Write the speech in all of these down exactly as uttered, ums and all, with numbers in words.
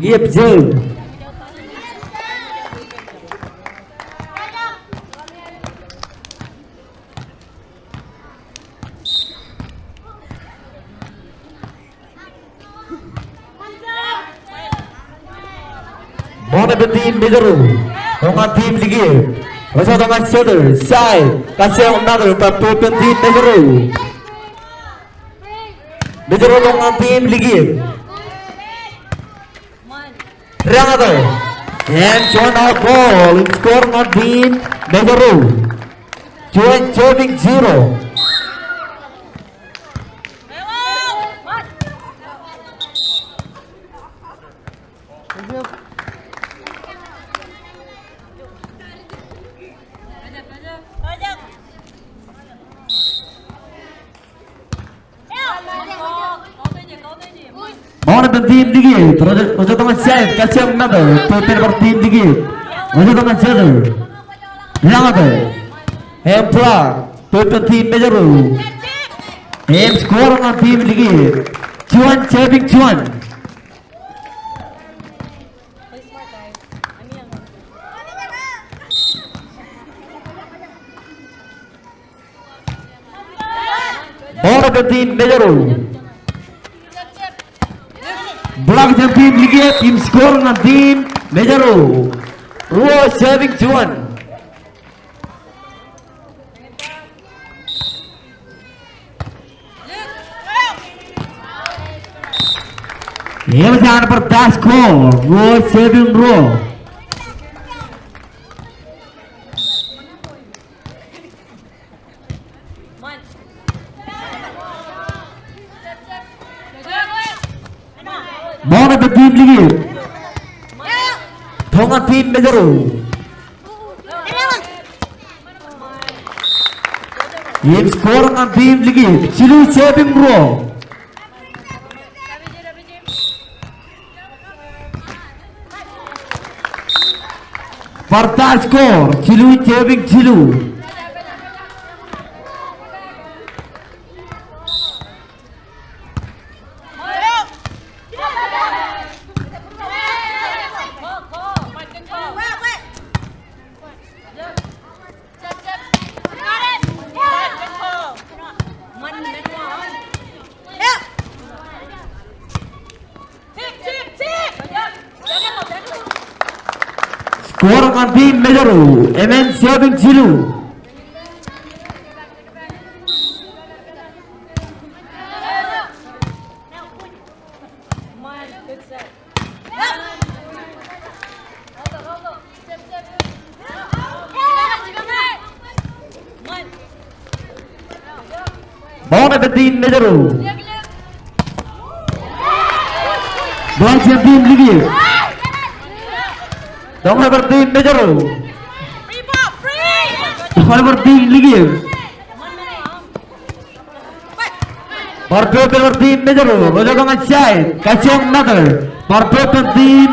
Yep, Joe. Ball epen team Mājro. Tok ñan team Likier. Ro tok ñan setter. Side. Kajjioñ another. Ball epen team Mājro. Mājro tok ñan team Likier. Reññoul. And juon out ball. Score ñan team Mājro. Juon, serving zero. Ball epen team Likier, ro, ro tok ñan side, kajjioñ another, ball epen bar team Likier. Ro tok ñan setter. Reññoul. Im block, ball epen team Mājro. Im score ñan team Likier. Juon, serving juon. Ball epen team Mājro. Block jān team Likier, im score ñan team Mājro. Ruo, serving juon. Im ej an bar tie score, ruo serving ruo. Ball epen team Likier. Tok ñan team Mājro. Im score ñan team Likier. Jilu serving ruo. Bar tie score, jilu serving jilu. Score ñan team Mājro, emān seven jilu. Ball epen team Mājro. Block jān team Likier. Tok epen team Mājro. Tok epen team Likier. Bar bōk epen team Mājro, ro tok ñan side, kajjioñ another. Bar bōk epen team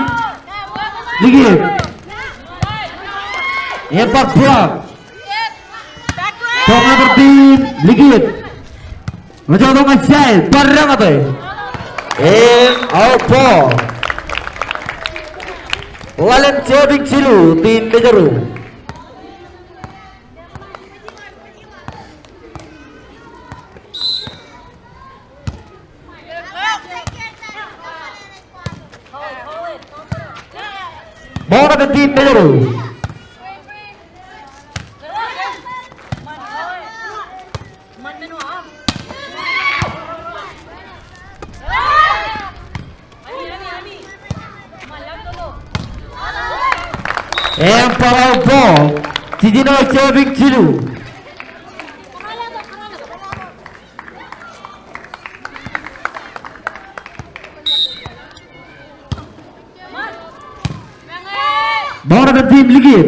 Likier. Im bar block. Tok epen team Likier. Ro tok ñan side, bar reññoul. Im out ball. Ḷalem serving jilu, team Mājro. Ball epen team Mājro. Im bar out ball. Jijino serving jilu. Ball epen team Likier.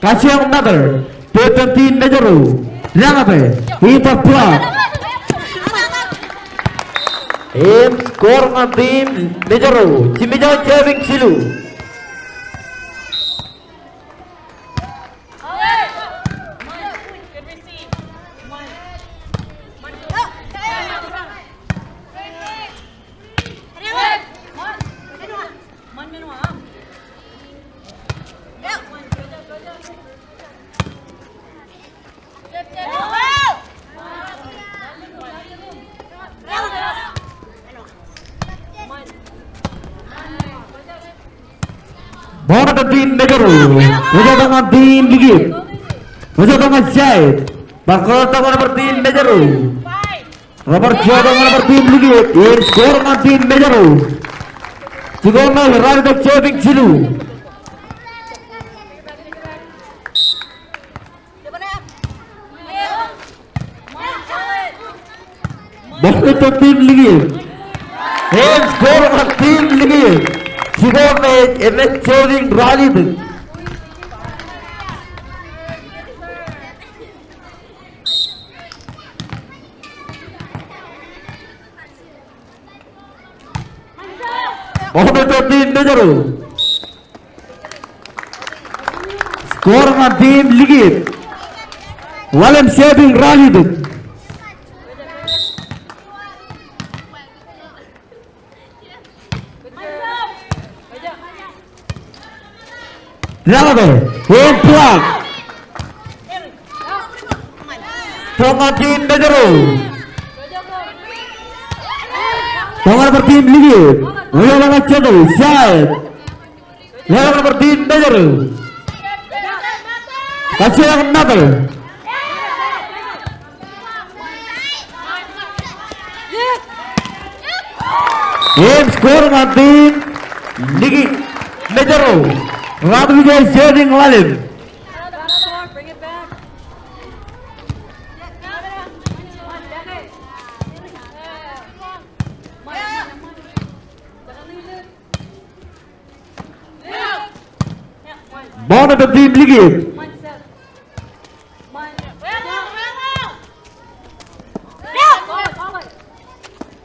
Kajjioñ another. Bōk epen team Mājro. Reññoul. Im bar block. Im score ñan team Mājro. Jimmy John serving jilu. Ej jab tok ñan team Likiet. Ej jab tok ñan side. Bar kōttok ñan bar team Mājro. Bar jab tok ñan bar team Likiet. Im score ñan team Mājro. Jikōṇaan ralitōk jebin jilu. Ball eo team Likiet. Im score ñan team Likiet. Jikōṇaan ej jebin ralitōk. Ball eo team Mājro. Score ñan team Likiet. Ḷalem jebin ralitōk. Deḷọñ eo. Im block. Tok ñan team Mājro. Tok ñan bar team Likiet. Eo ḷọk jet eo. Side. Eo ḷọk bar team Mājro. Kajjioñ another. Im score ñan team Likiet, Mājro. Ralitōk jebin ḷalem. Ball eo team Likiet.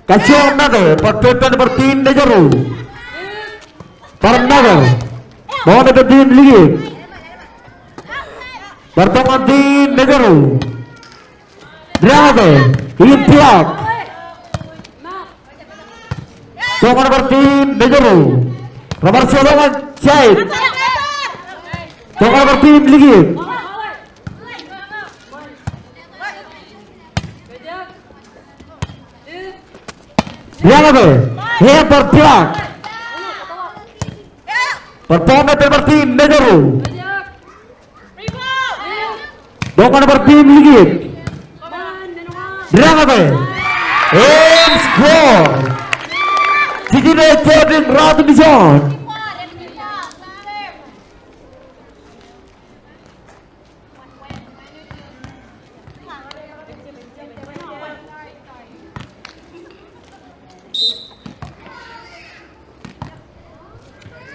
Kajjioñ another, bar peppān bar team Mājro. Bar another. Ball eo team Likiet. Bar tok ñan team Mājro. Deḷọñ eo. Im block. Tok ñan bar team Mājro. Bar jab tok ñan side. Tok ñan bar team Likiet. Deḷọñ eo. Im bar block. Bar tok ñan bar team Mājro. Tok ñan bar team Likiet. Deḷọñ eo. Im score. Jijino ej jebin ralitōk ijoon.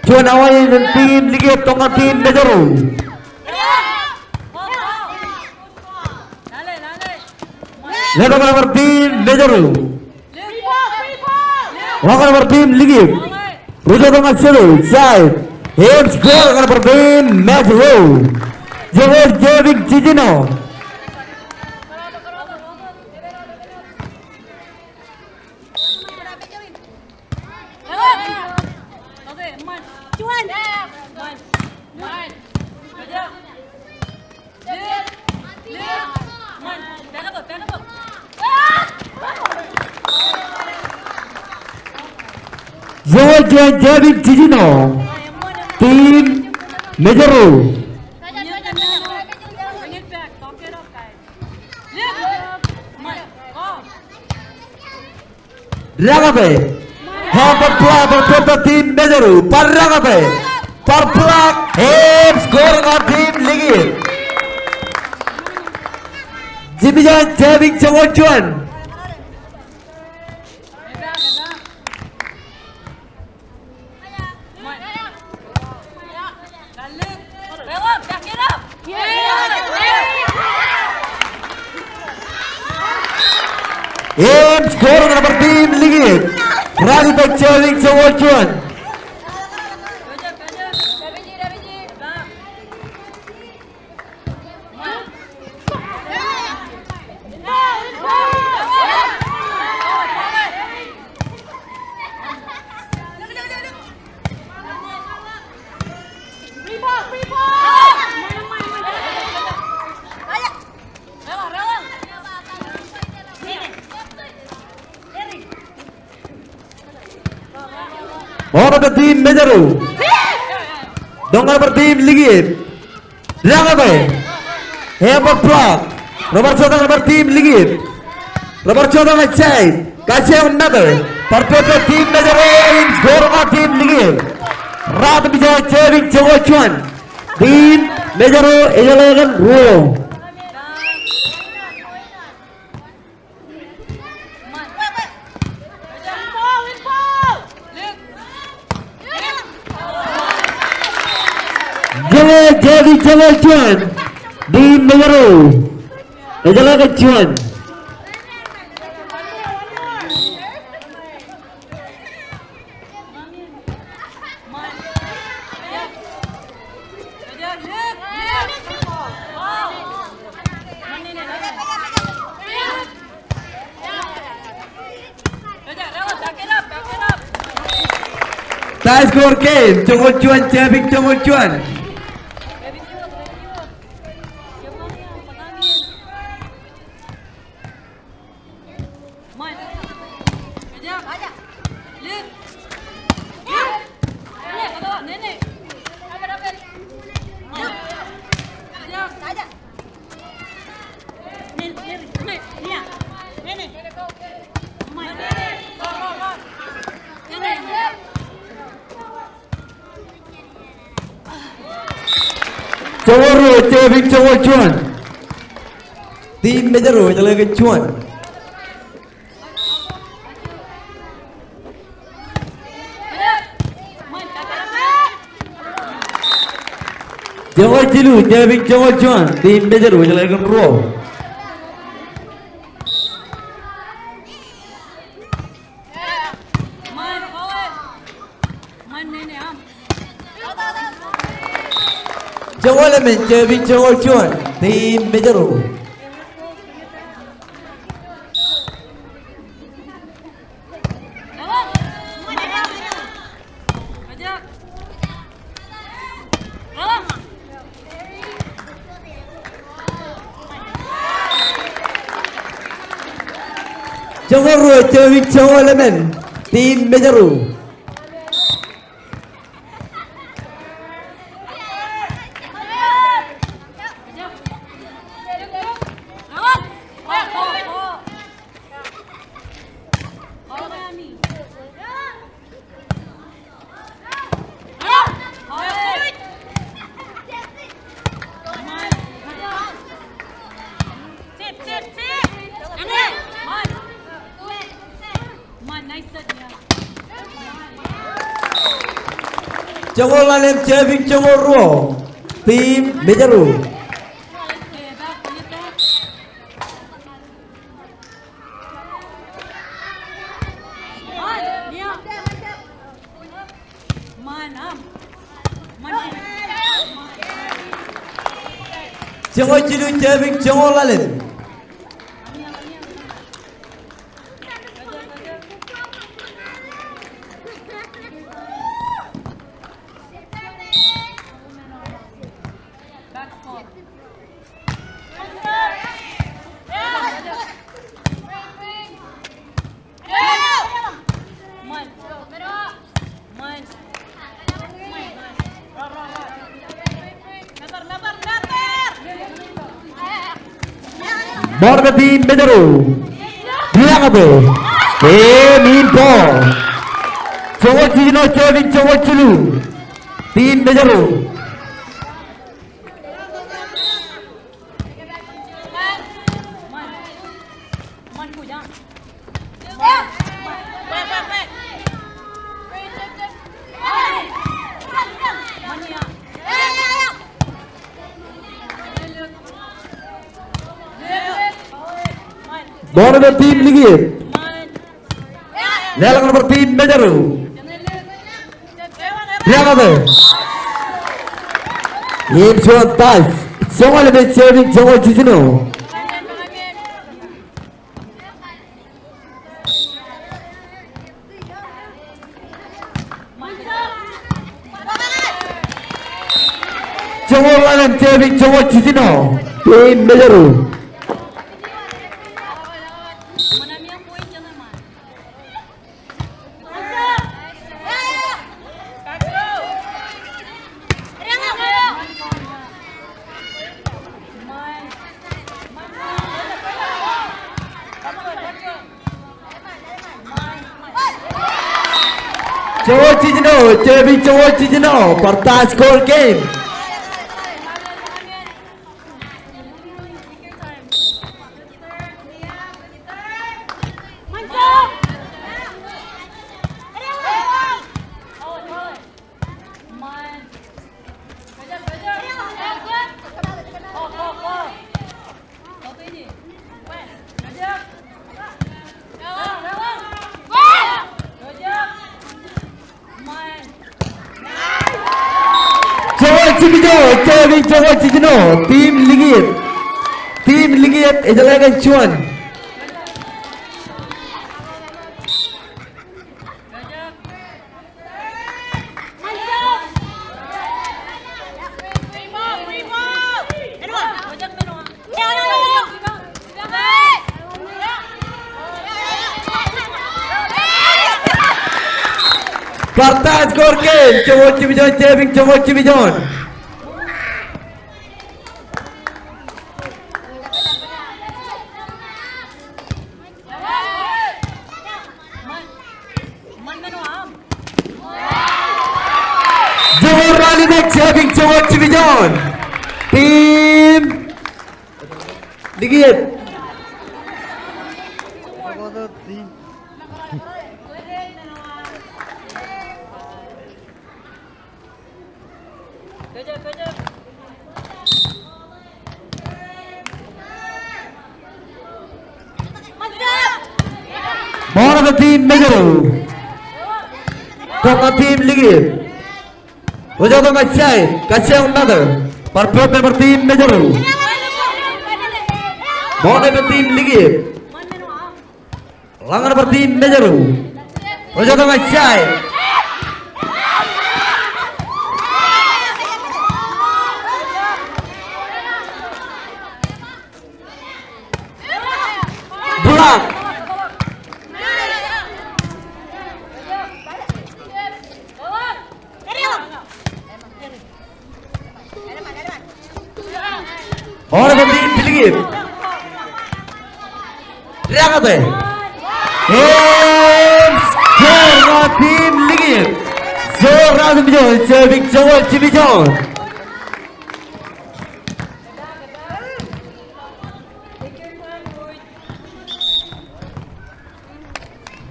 Juon awa eo ilo team Likiet tok ñan team Mājro. Letok ñan bar team Mājro. Ḷọk ñan bar team Likiet. Ruj tok ñan jet eo, side. Im score ñan bar team Mājro. Joel Jebik Jijino. Joel Jebik Jijino, team Mājro. Deḷọñ eo. Bar block, bar block, team Mājro. Bar deḷọñ eo. Bar block, im score ñan team Likiet. Jimmy John, Jebik Joel Juon. Im score ñan bar team Likiet. Ralitōk Jebik Joel Juon. Ball eo team Mājro. Tok ñan bar team Likiet. Diḷaññe, ebar block. Rubber jotañ bar team Likip. Rubber jotañ ej side. Kajjioñ mother. Bar pād ilo team Mājro in score eo team Likip. Ratimjuon, serving joñoul juon. Team Mājro ejeḷā kōn ruo. Joñoul, joñoul juon. Team Mājro ejeḷā kōn juon. Tie score game, joñoul juon, serving joñoul juon. Joñoul ruo, serving joñoul juon. Team Mājro ejeḷā kōn juon. Joñoul jilu, serving joñoul juon. Team Mājro ejeḷā kōn ruo. Joñoul emān, serving joñoul juon. Team Mājro. Joñoul ruo, serving joñoul emān. Team Mājro. Joñoul ḷalem, serving joñoul ruo. Team Mājro. Joñoul jilu, serving joñoul ḷalem. Ball ilo team Mājro. Diḷaññe. Im in ball. Joñoul jiljino, serving joñoul jilu. Team Mājro. Ball ilo team Likip. Leḷọk bar team Mājro. Diḷaññe. Im juon tie. Joñoul emān, serving joñoul jiljino. Joñoul ḷalem, serving joñoul jiljino. Team Mājro. Jowo jiljino, serving jowo jiljino, bar tie score game. Jowo jiljino, serving jowo jiljino, team Likiet. Team Likiet, ejeḷā kōn juon. Bar tie score game, jowo jimjuon, serving jowo jimjuon. Jowo ralitōk, serving jowo jimjuon. Team Likiet. Ṃoṇe eo team Mājro. Tok ñan team Likiet. Rojo tok ñan side, kajjioñ matōr. Bar pād bar team Mājro. Ṃoṇe eo team Likiet. Laññan bar team Mājro. Rojo tok ñan side. Block. Ṃoṇe eo team Likiet. Deḷọñ eo. Im score eo team Likiet. Jowo ralitōk, serving jowo jimjuon.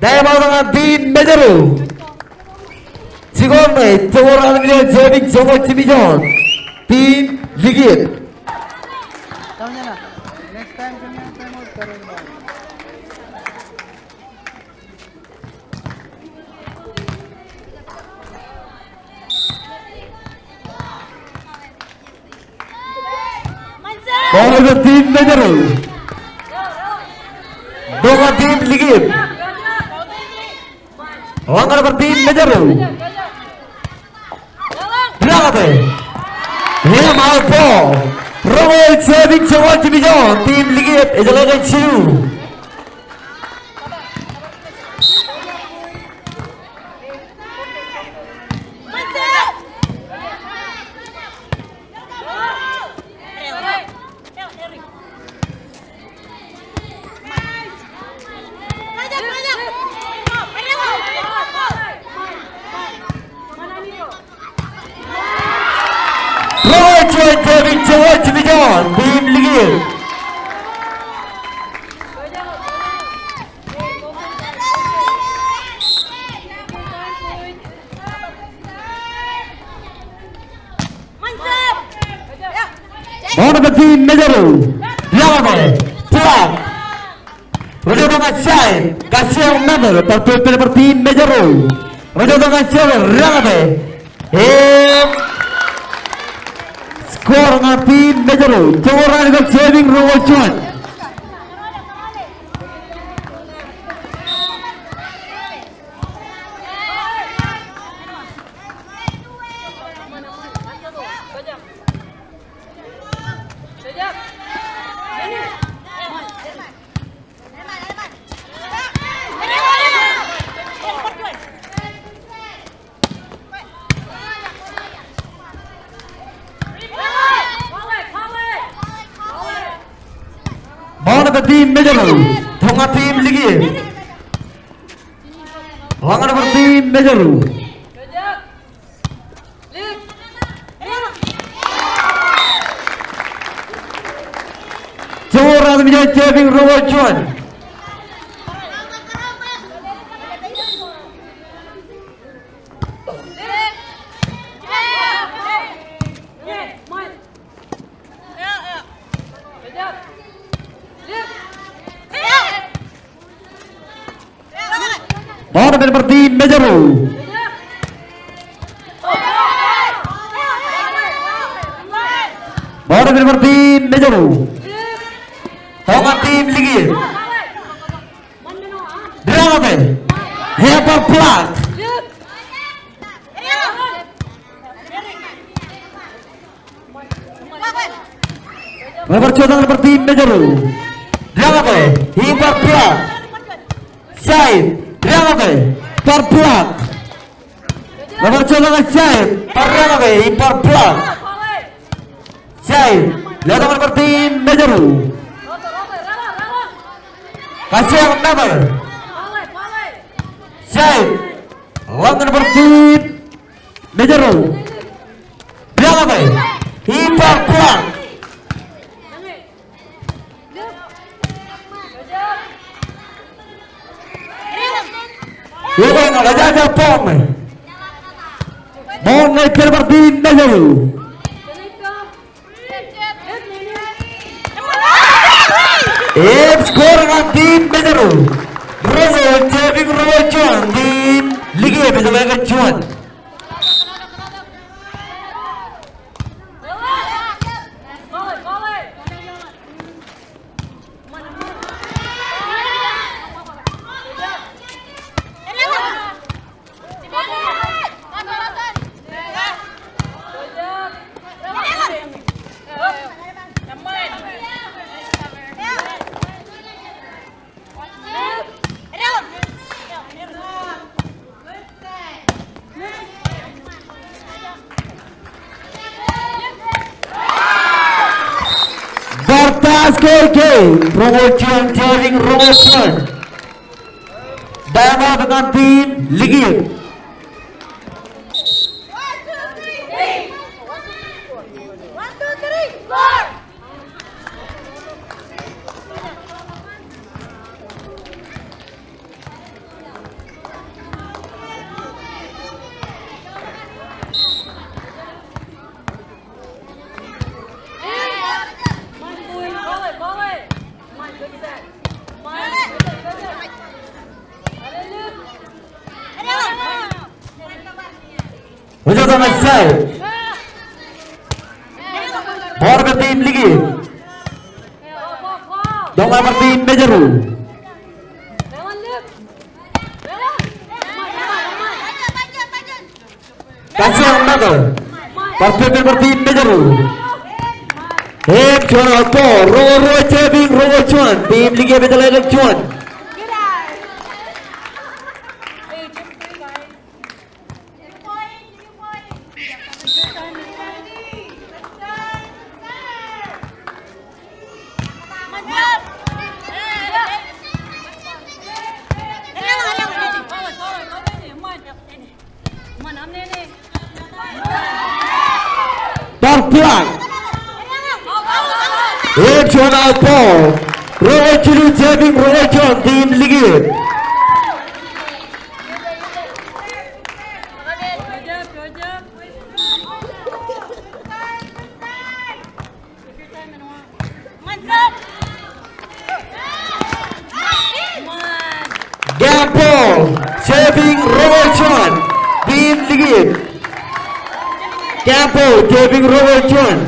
Time out ñan team Mājro. Jikor ṇe, jowo ralitōk, serving jowo jimjuon. Team Likiet. Ṃoṇe eo team Mājro. Tok ñan team Likiet. Laññan bar team Mājro. Deḷọñ eo. Im out ball. Roñoul, serving jowo jimjuon. Team Likiet, ejeḷā kōn jilu. Roñoul juon, serving jowo jimjuon, team Likiet. Ṃoṇe eo team Mājro. Deḷọñ eo. Block. Rojo tok ñan side. Kajjioñ matōr. Bar pād bar team Mājro. Rojo tok ñan side. Deḷọñ eo. Im score ñan team Mājro. Jowo ralitōk, serving roñoul juon. Ṃoṇe eo team Mājro. Tok ñan team Likiet. Laññan bar team Mājro. Ṃōj eo, serving roñoul juon. Ball eo bar team Mājro. Ball eo bar team Mājro. Tok ñan team Likied. Deḷọñḷọk e. Ej bar block. Rej bar jutak ñan bar team Mājro. Deḷọñḷọk e. Ej bar block. Side. Deḷọñḷọk e. Bar block. Rej bar jutak ñan side. Bar deḷọñḷọk e. Ej bar block. Side. Letok ñan bar team Mājro. Kajjioñ another. Side. Ḷọk ñan bar team Mājro. Deḷọñḷọk e. Ej bar block. Ekwe ñan ejaja ball ṇe. Ball ṇe ej pād bar team Mājro. Ej score ñan team Mājro. Roñoul, serving roñoul juon, team Likied ej jeḷā juon. Bar tie score game, roñoul juon, serving roñoul juon. Time out ñan team Likied. Ej jutak ñan side. Ball bar team Likied. Tok ñan bar team Mājro. Kajjioñ another. Bar pād bar team Mājro. Ej juon out ball. Roñoul ruo, serving roñoul juon. Team Likied ej jeḷā juon. Bar block. Ej juon out ball. Roñoul jilu, serving roñoul juon, team Likied. Gamble, serving roñoul juon, team Likied. Gamble, serving roñoul juon.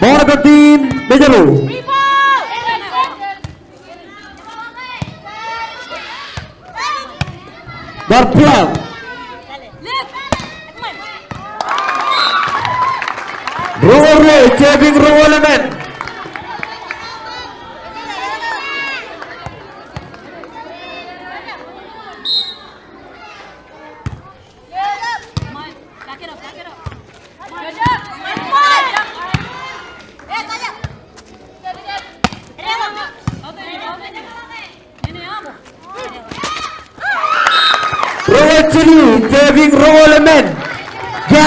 Ball eo bar team Mājro. Bar block. Roñoul ruo, serving roñoul emān. Roñoul jilu, serving roñoul emān.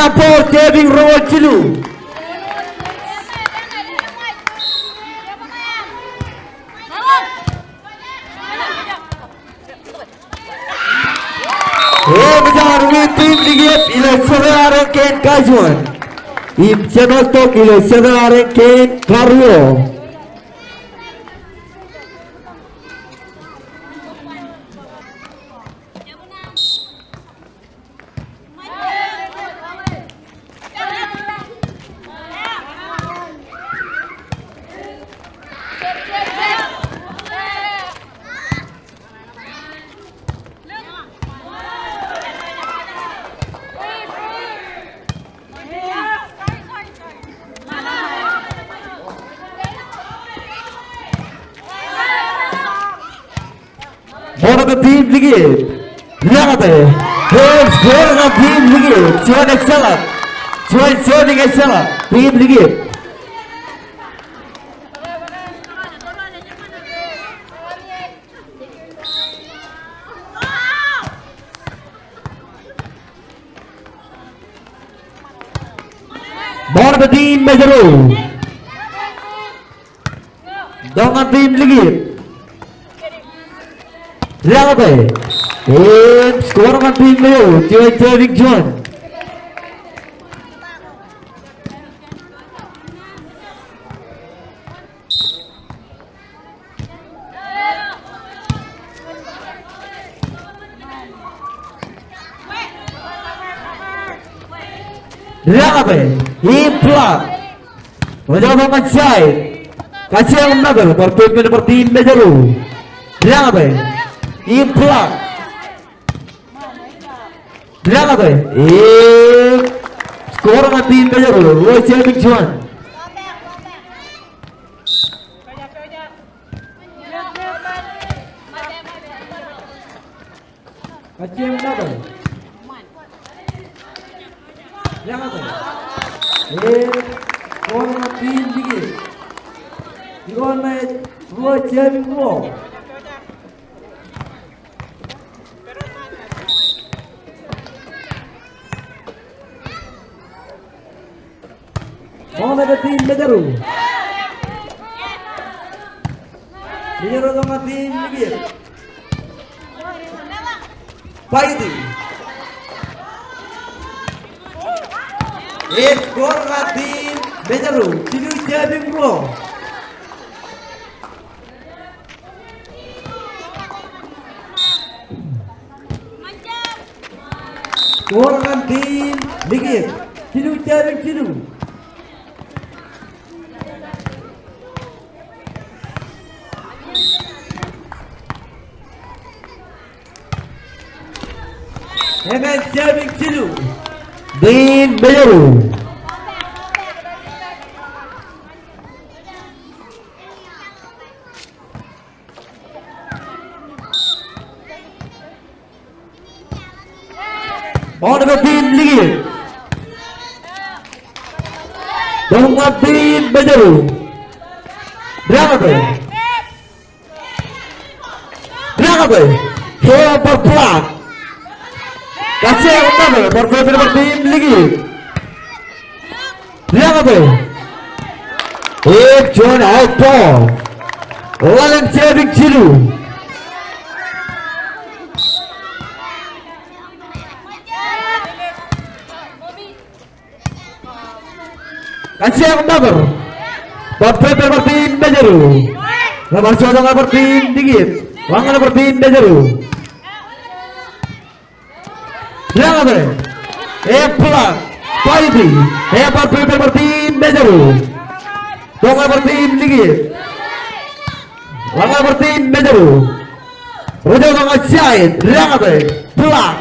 Ball, serving roñoul jilu. Eṃōj an win team Likiet ilo jete ear kein kajuon. Im Jemāltok ilo jete ear kein karuo. Ball eo ej team Likiet. Lōñate. Ball score eo ej team Likiet. Juon ejjeḷọk. Juon serving ejjeḷọk. Team Likiet. Ball eo ej team Mājro. Tok ñan team Likiet. Lōñate. Im score ñan team Mājro. Juon serving juon. Lōñate. Im block. Rej itok ñan side. Kajjioñ metal, bar pepe bar team Mājro. Lōñate. Im block. Lōñate. Im score ñan team Mājro. Ruo serving juon. Kajjioñ metal. Lōñate. Im score ñan team Likiet. Ikoṇ ej ruo serving ruo. Ball eo ej team Mājro. Mājro tok ñan team Likiet. Fighting. Im score ñan team Mājro. Jilu serving ruo. Score ñan team Likiet. Jilu serving jilu. Emān serving jilu. Team Mājro. Ball eo ej team Likiet. Tok ñan team Mājro. Lōñate. Lōñate. Im bar block. Kajjioñ metal, bar pepe bar team Likiet. Lōñate. Im juon out ball. Ḷalem serving jilu. Kajjioñ metal. Bar pepe bar team Mājro. Bar joñan bar team Likiet. Ḷaññe bar team Mājro. Lōñate. Im block. Fighting. Im bar pepe bar team Mājro. Tok ñan bar team Likiet. Ḷaññe bar team Mājro. Rej itok ñan side. Lōñate. Block.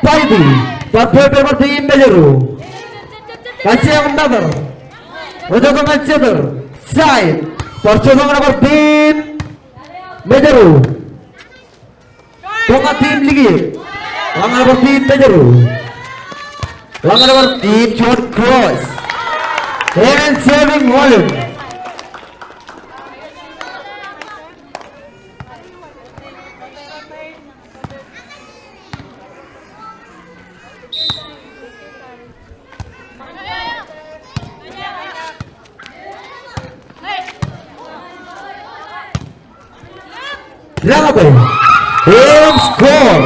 Fighting. Bar pepe bar team Mājro. Kajjioñ metal. Rej itok ñan center. Side. Bar joñan bar team Mājro. Tok ñan team Likiet. Ḷaññe bar team Mājro. Ḷaññe bar team, juon cross. Emān serving ḷalem. Rañō bwe. Im score.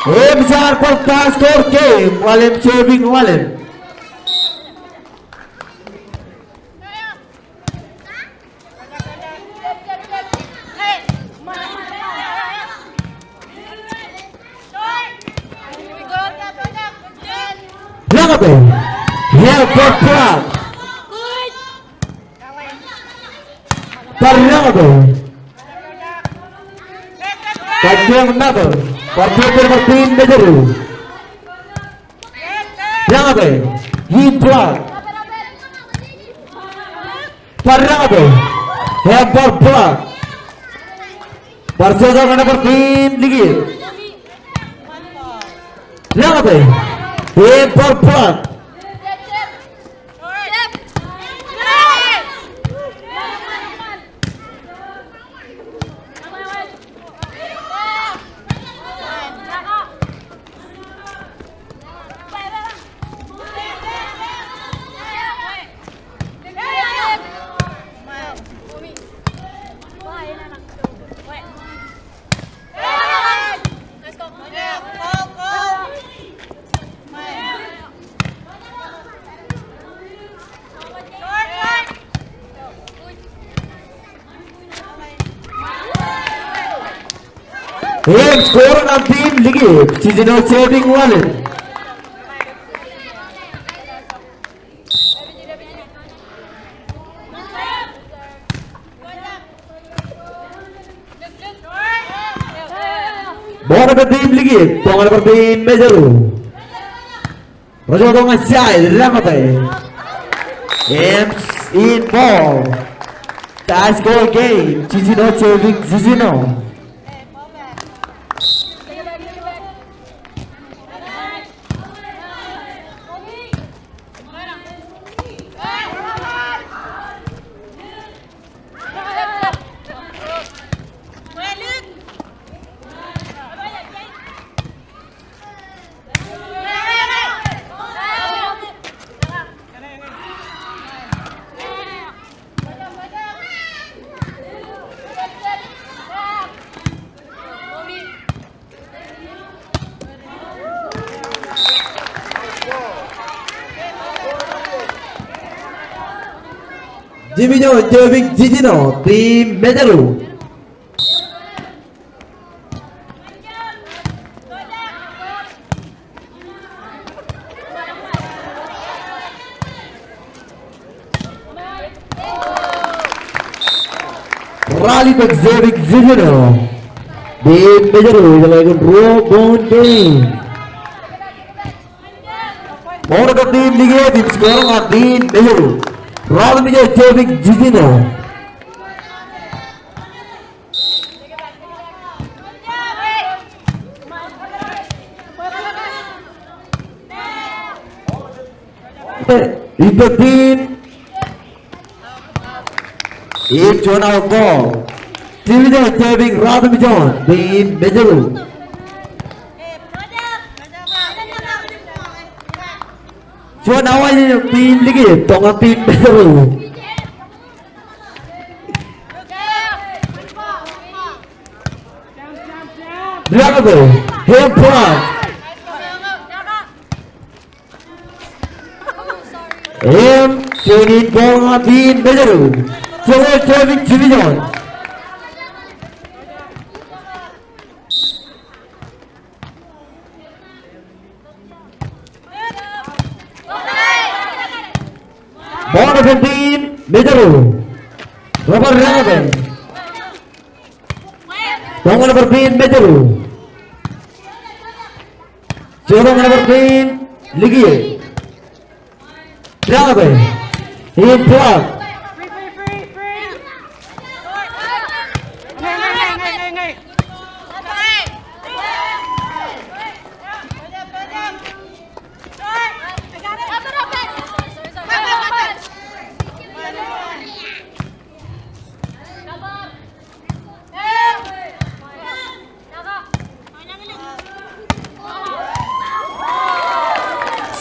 Im jaar bar tie score game. Ḷalem, serving ḷalem. Rañō bwe. Im bar block. Bar rañō bwe. Kajjioñ nōbar. Bar pād bar team Mājro. Rañō bwe. Im block. Bar rañō bwe. Im bar block. Bar jojoñak ṇe bar team Likied. Rañō bwe. Im bar block. Im score ṇe an team Likied, Jijino serving ḷalem. Bar bar team Likied, bar bar team Mājro. Rej joñak ṇe side, rañō bwe. Im in ball. Tie score game, Jijino serving Jijino. Jijino, Jojino, team Mājro. Ralitōk serving Jojino. Team Mājro, ej ḷọk ruo point game. Mour eo team Likied im score eo an team Mājro. Ralitōk serving Jojino. Itotin. Im juon out ball. Team eo serving ralitōk juon. Team Mājro. Juon out eo team Likied, tok ñan team Mājro. Rañō bwe, im block. Im juon in ball ñan team Mājro. Juon serving Jojino. Ball eo team Mājro. Rubber rañō bwe. Ball eo team Mājro. Juon eo team Likied. Rañō bwe. In block.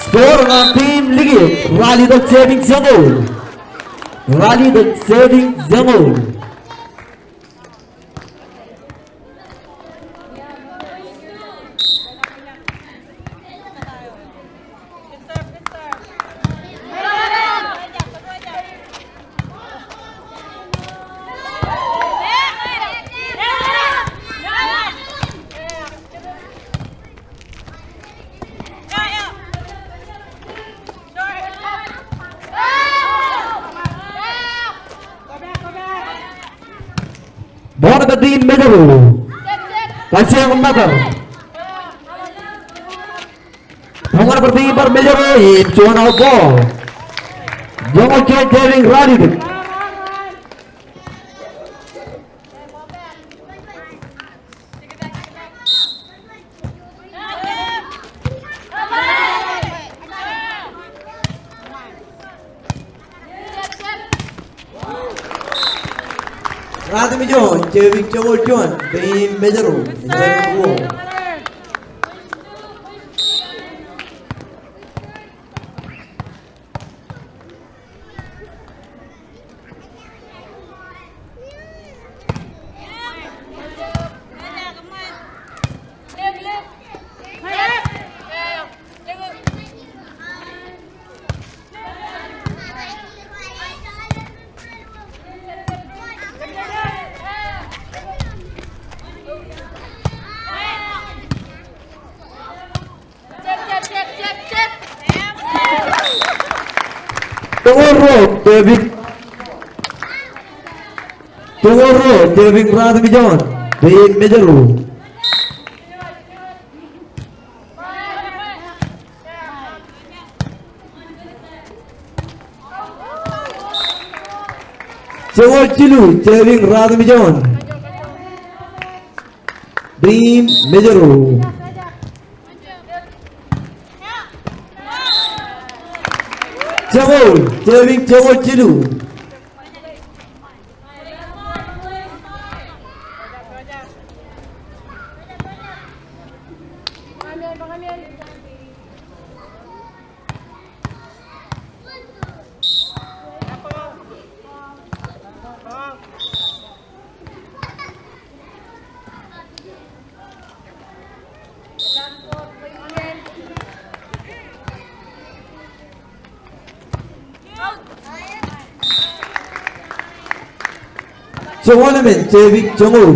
Score ñan team Likied, ralitōk serving joñoul. Ralitōk serving joñoul. Team Mājro. Kajjioñ ṃōttan. Bōk ñan bar team bar Mājro im juon out ball. Joñoul juon, Jeving Ralitōk. Ralitōk eo, Jeving joñoul juon, team Mājro. Joñoul ruo, Jeving. Joñoul ruo, Jeving Ralitōk eo, team Mājro. Joñoul jilu, Jeving Ralitōk eo, team Mājro. Joñoul, Jeving joñoul jilu. Joñoul emān, Jeving joñoul.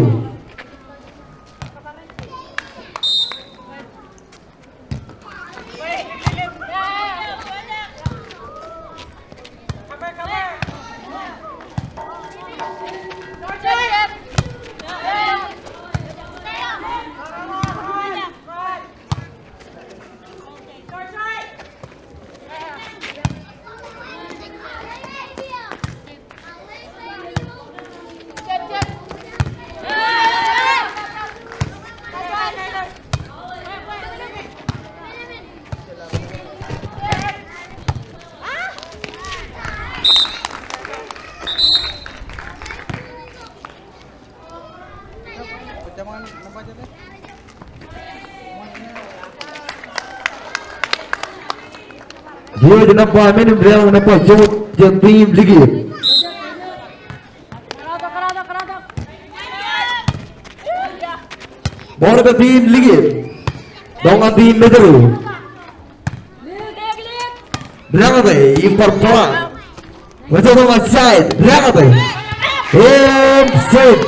Jersey nōṃba emān im deḷọñ nōṃba joñoul jān team Likier. Ṃool eo team Likier. Tok ñan team Mājro. Deḷọñte im bar block. Wōj tok ñan side, deḷọñte. Im save.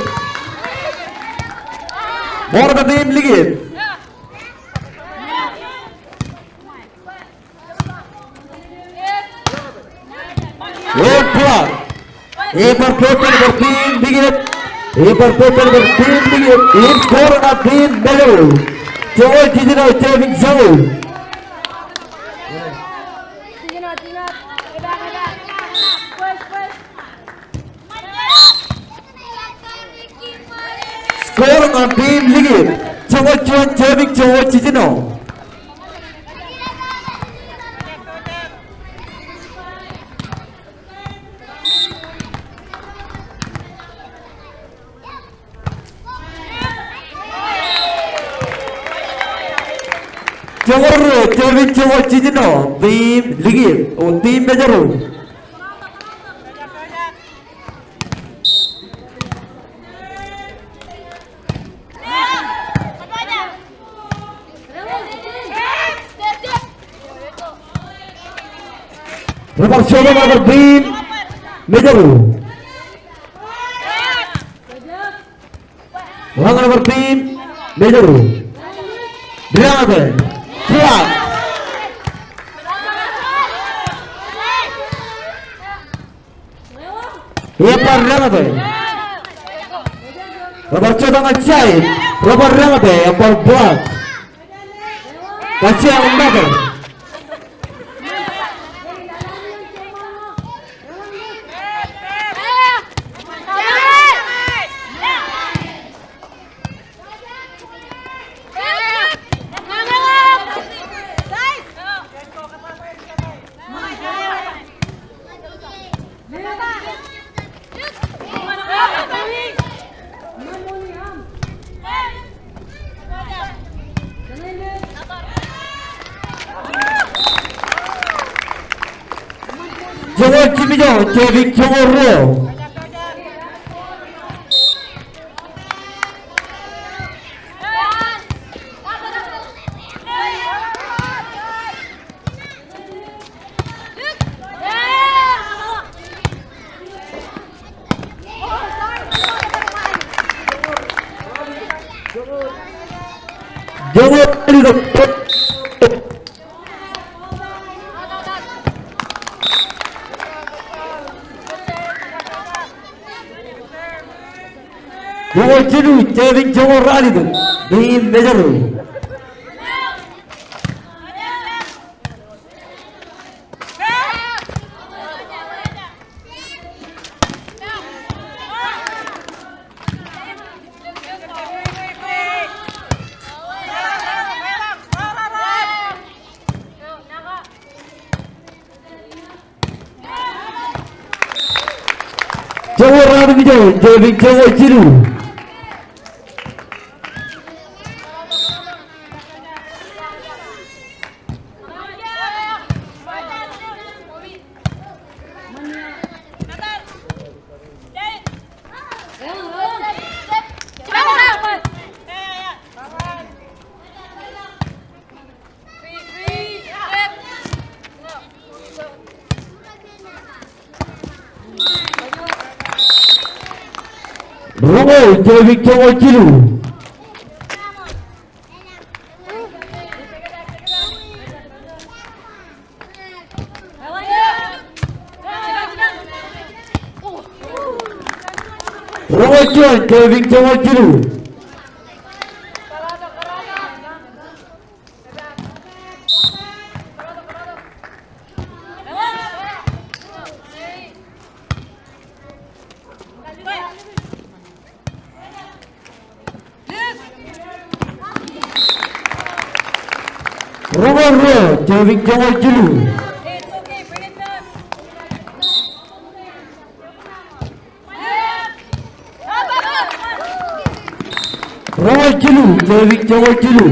Ṃool eo team Likier. Im block. Im bar block bar team Likier. Im bar block bar team Likier. Im score ñan team Mājro. Joñoul jiljino, Jeving joñoul. Score ñan team Likier. Joñoul juon, Jeving joñoul jiljino. Joñoul ruo, Jeving joñoul jiljino, team Likier, o team Mājro. Bar joñoul bar team Mājro. Ḷōñan bar team Mājro. Deḷọñte. Flag. Im bar deḷọñte. Rebar jota ñan side, rebar deñōte, ebar block. Kajjioñ in matōr. Joñoul jimjuon, serving joñoul ruo. Joñoul Joñoul jilu, serving joñoul ralitōk, Neil Mejero. Joñoul ralitōk, serving joñoul jilu. Roñoul, serving joñoul jilu. Roñoul juon, serving joñoul jilu. Roñoul ruo, serving joñoul jilu. Roñoul jilu, serving joñoul jilu.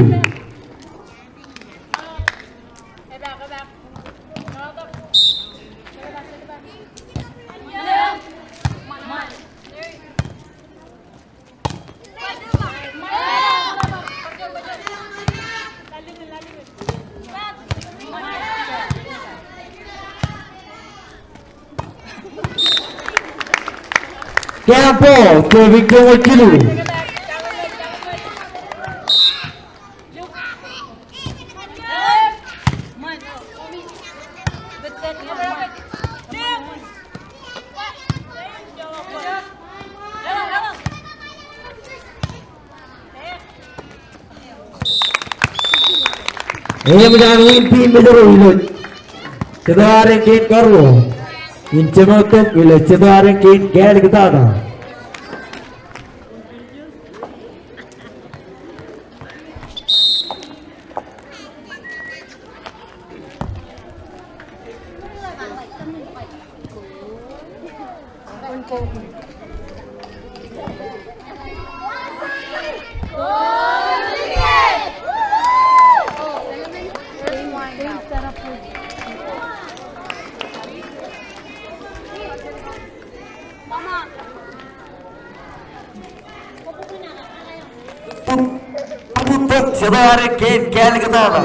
Kempo, serving joñoul jilu. Eṃōj an win Neil Mejero ilo jete ad in kein karuo. In jeṃaat tok ilo jete ad in kein kāālōt tata. Jete ad in kein kāālōt tata.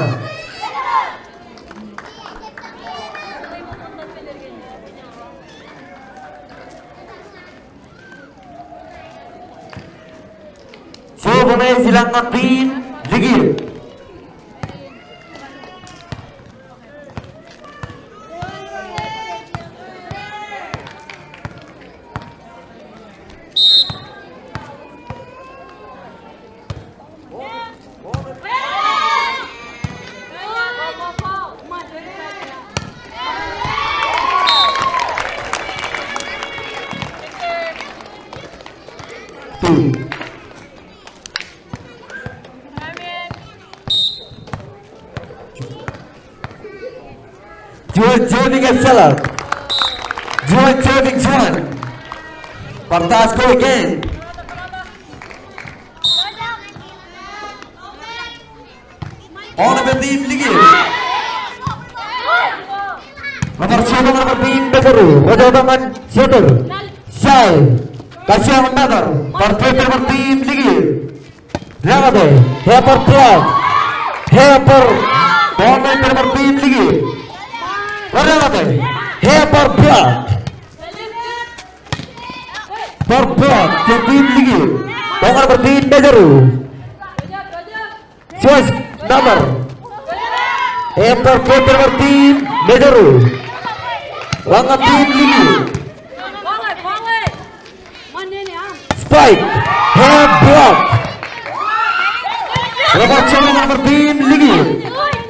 Job ṇe ej ilañ ñan team Likiō. Juon jebik ej jeḷā. Juon jebik juon. Bar task ko again. Ball eo ej team Likied. Rej bar jotok ñan team Mājro. Rej jotok ñan center. Side. Kajjioñ meter. Bar pād ilo team Likied. Rañōte. Ej bar block. Ej bar. Ball eo ej bar team Likied. Rañōte. Ej bar block. Bar block, ilo team Likied. Ball ñan team Mājro. Just another. Ej bar pād ilo team Mājro. Ḷak ñan team Likied. Spike. Ej block. Rej bar jotok ñan team Likied.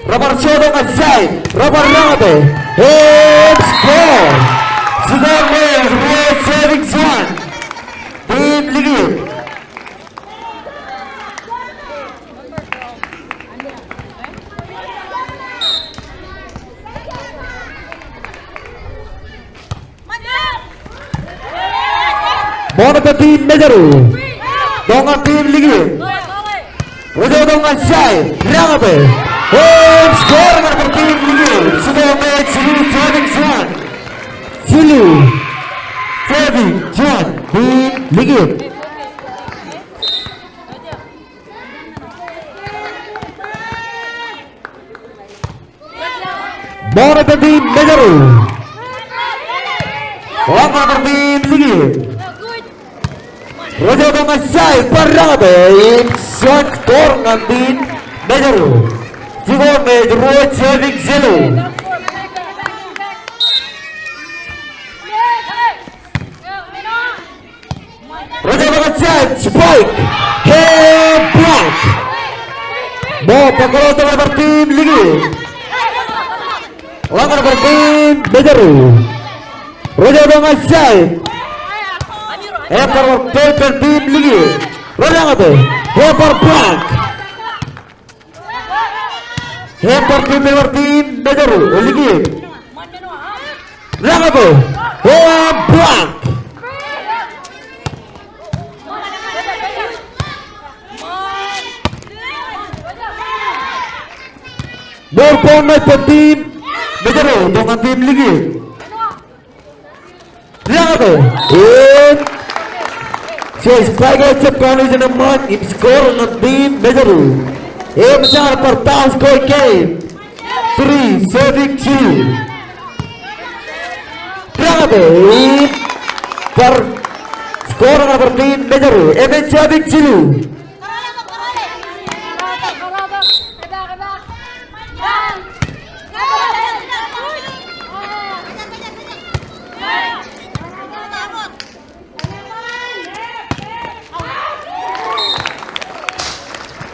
Rej bar jotok ñan side. Rej bar rañōte. Ej score. Score eo ej ruo jebik juon. Team Likied. Ball eo ej team Mājro. Jotok ñan team Likied. Rej jotok ñan side. Rañōte. Ej score ñan team Likied. Score eo ej jilu jebik juon. Jilu jebik juon. Team Likied. Ball eo ej team Mājro. Ḷak ñan team Likied. Rej jotok ñan side, bar rañōte, ej score ñan team Mājro. Score eo ej ruo jebik jilu. Rej jotok ñan side, spike. Ej block. Ball, bōkḷọk tok ilo bar team Likied. Ḷak ñan bar team Mājro. Rej jotok ñan side. Ej bar pād ilo team Likied. Rej rañōte. Ej bar block. Ej bar pād ilo bar team Mājro, Likied. Rañōte. Ej block. More point ilo team Mājro, joñan team Likied. Rañōte. Ej. Jej strike eo jab kanooj in eṃṃan im score ñan team Mājro. Eṃōj an bar tie score game. Three, seven, two. Rañōte. Ej bar score ñan bar team Mājro. Eṃōj an jilu.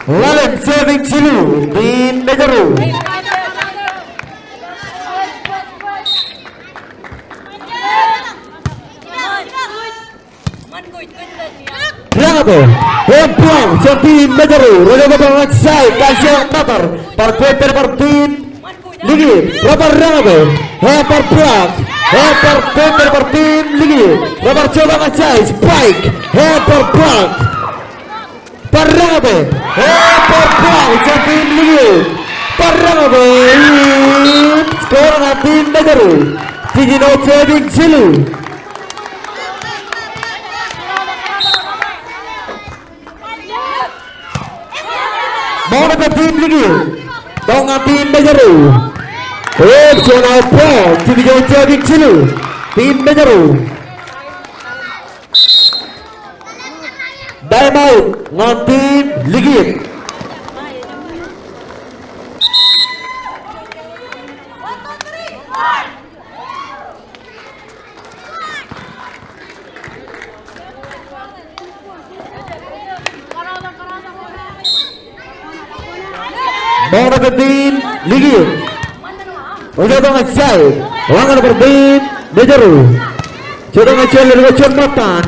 Ḷalem, seven jilu, team Mājro. Rañōte, ej block, jān team Mājro, rej jotok ñan side, kajjioñ meter, bar pād ilo bar team Likied, rej bar rañōte, ej bar block, ej bar pād ilo bar team Likied, rej bar jotok ñan side, spike, ej bar block. Bar rañōte. Ej bar block jān team Likied. Bar rañōte. Score ñan team Mājro. Jiljino jebik jilu. Mour eo ej team Likied. Joñan team Mājro. Ej juon out ball. Jiljino jebik jilu. Team Mājro. Time out ñan team Likied. Mour eo ej team Likied. Rej jotok ñan side. Ḷak ñan bar team Mājro. Jotok ñan side, ḷe rej juon ṃōttan.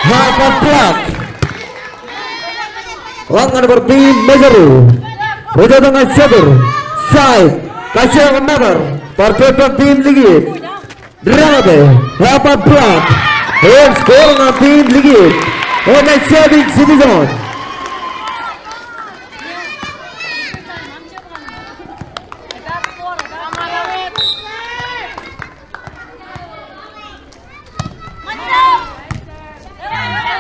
Half block. Ḷak ñan bar team Mājro. Rej jotok ñan center. Side. Kajjioñ matter, bar pepen team Likiōt. Rōñōte, bar block. Im score ñan team Likiōt. Eṃṃan serving Sibijōñ.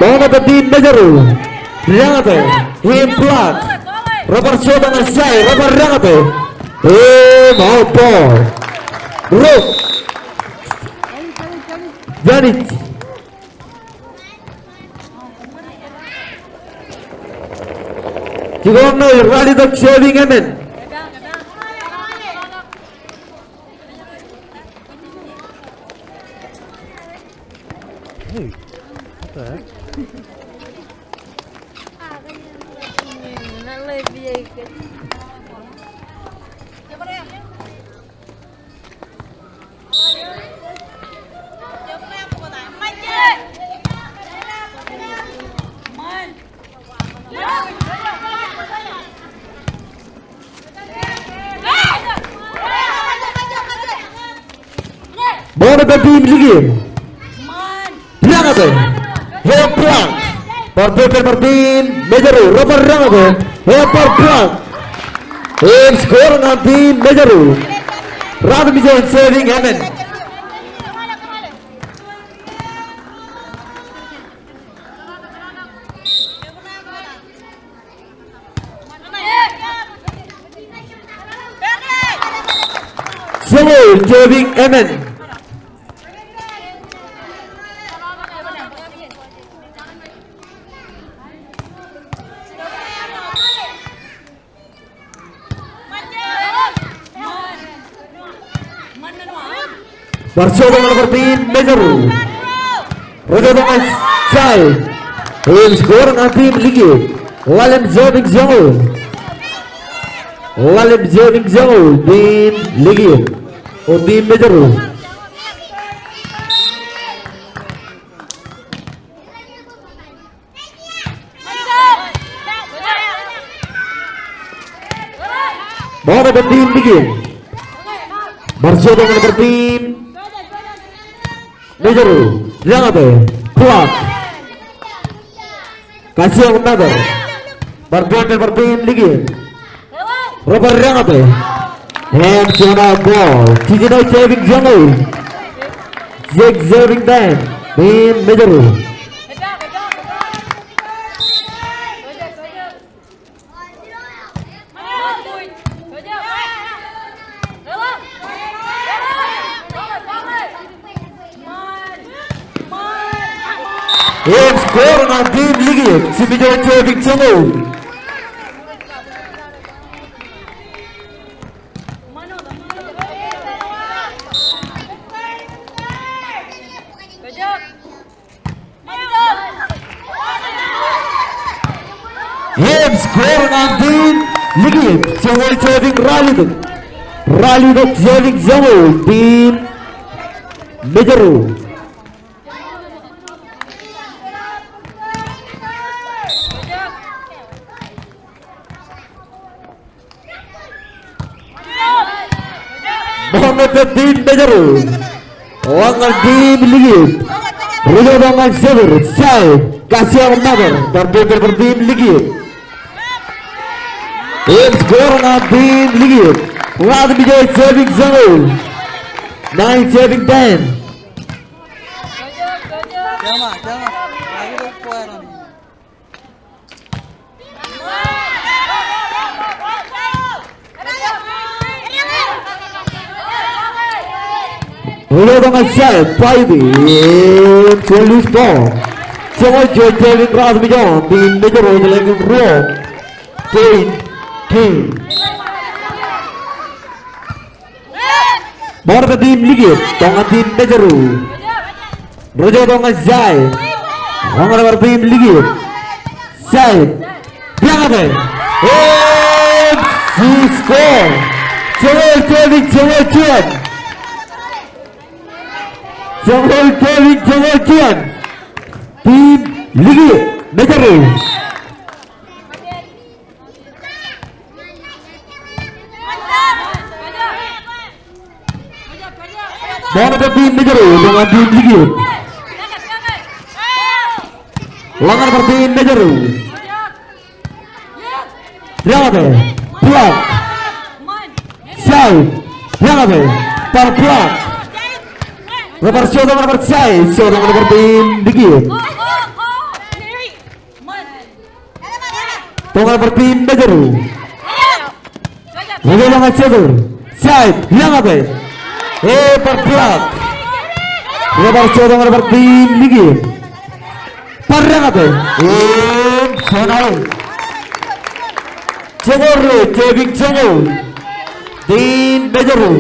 Ball eo ej team Mājro. Rōñōte. Im block. Rej bar jota ñan side. Rej bar rōñōte. Im out ball. Ruk. Janij. Jikōṇaan ralitōk serving emān. Hey, what the heck? Ball eo ej team Likiōt. Rōñōte. Im block. Bar pepen bar team Mājro. Rej bar rōñōte. Im bar block. Im score ñan team Mājro. Ralitōk serving emān. Joñoul serving emān. Bar jota ñan bar team Mājro. Rej jota ñan side. Im score ñan team Likiōt. Ḷalem serving joñoul. Ḷalem serving joñoul team Likiōt. O team Mājro. Ball eo ej team Likiōt. Bar jota ñan bar team Mājro. Rōñōte. Block. Kajjioñ matter. Bar pepen bar team Likiōt. Rej bar rōñōte. Im juon out ball. Jiljino serving joñoul. Jake serving time. Team Mājro. Im score ñan team Likiōt. Jimmy Joe serving joñoul. Im score ñan team Likiōt. Joñoul serving ralitōk. Ralitōk serving joñoul team Mājro. Mohammed team Mājro. Ḷọk ñan team Likiōt. Rej jota ñan center. Side. Kajjioñ matter. Bar pepen bar team Likiōt. Im score ñan team Likiōt. Ḷalem ijin serving joñoul. Nine serving ten. Rej jota ñan side, Paiti. Im juon loose ball. Joñoul juon serving ralitōk eo team Mājro, ej lale ruo. Point game. Ball eo ej team Likiōt, tok ñan team Mājro. Rej jota ñan side. Ḷọk ñan bar team Likiōt. Side. Rōñōte. Im score. Joñoul serving joñoul juon. Joñoul serving joñoul juon. Team Likiōt. Mājro. Ṃoṇe bar team Mājro, ḷōñ an team Likien. Ḷōñ an bar team Mājro. Deñōte, block. Side, deñōte, bar block. Rebar jotoñan bar side, jotoñan bar team Likien. Jotoñan bar team Mājro. Rej jotoñan setter. Side, deñōte. E, bar block. Rebar jotoñan bar team Likien. Bar deñōte. E, joñoul. Joñoul ruo, tepik joñoul. Team Mājro.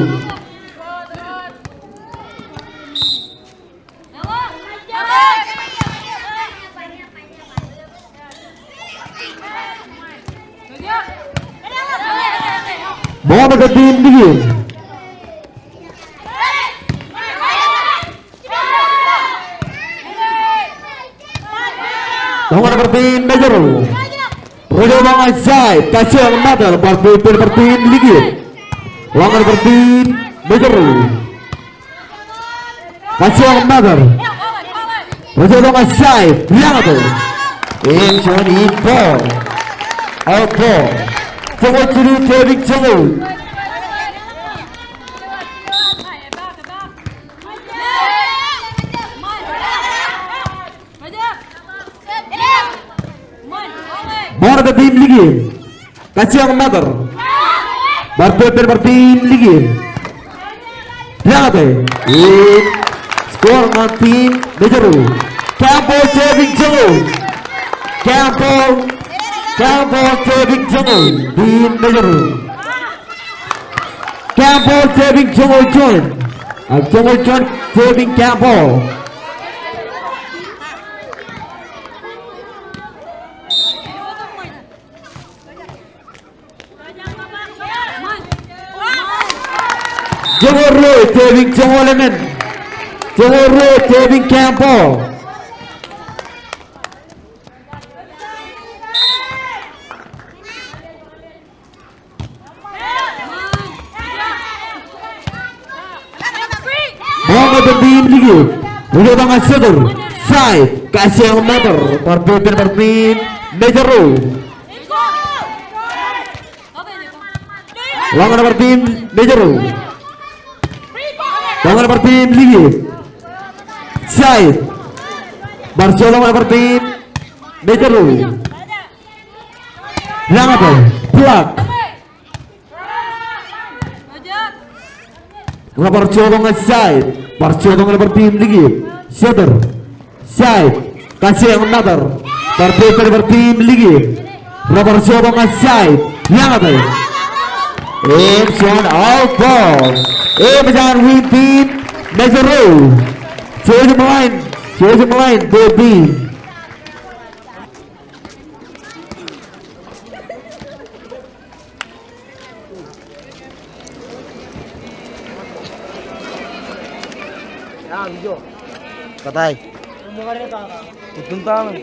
Ṃoṇe kōn team Likien. Ḷōñ an bar team Mājro. Rej jotoñan side, kajjioñ meter, bar buiten bar team Likien. Ḷōñ an bar team Mājro. Kajjioñ meter. Rej jotoñan side, deñōte. Im juon, im ball. Out ball. Joñoul jilu, tepik joñoul. Ṃoṇe kōn team Likien. Kajjioñ meter. Bar buiten bar team Likien. Deñōte. Im score ñan team Mājro. Campbell tepik joñoul. Campbell. Campbell tepik joñoul. Team Mājro. Campbell tepik joñoul juon. A, joñoul juon tepik Campbell. Joñoul ruo, tepik joñoul emān. Joñoul ruo, tepik Campbell. Ṃoṇe kōn team Likien. Rej jotoñan setter. Side. Kajjioñ meter. Bar buiten bar team Mājro. Ḷōñ an bar team Mājro. Ḷōñ an bar team Likien. Side. Bar jotoñan bar team Mājro. Deñōte, block. Rebar jotoñan side, bar jotoñan bar team Likien. Setter. Side. Kajjioñ meter. Bar buiten bar team Likien. Rebar jotoñan side. Deñōte. Im juon out ball. Im etan win team Mājro. Jouj im ḷain. Jouj im ḷain, both team. Katai. Kuttun tamen.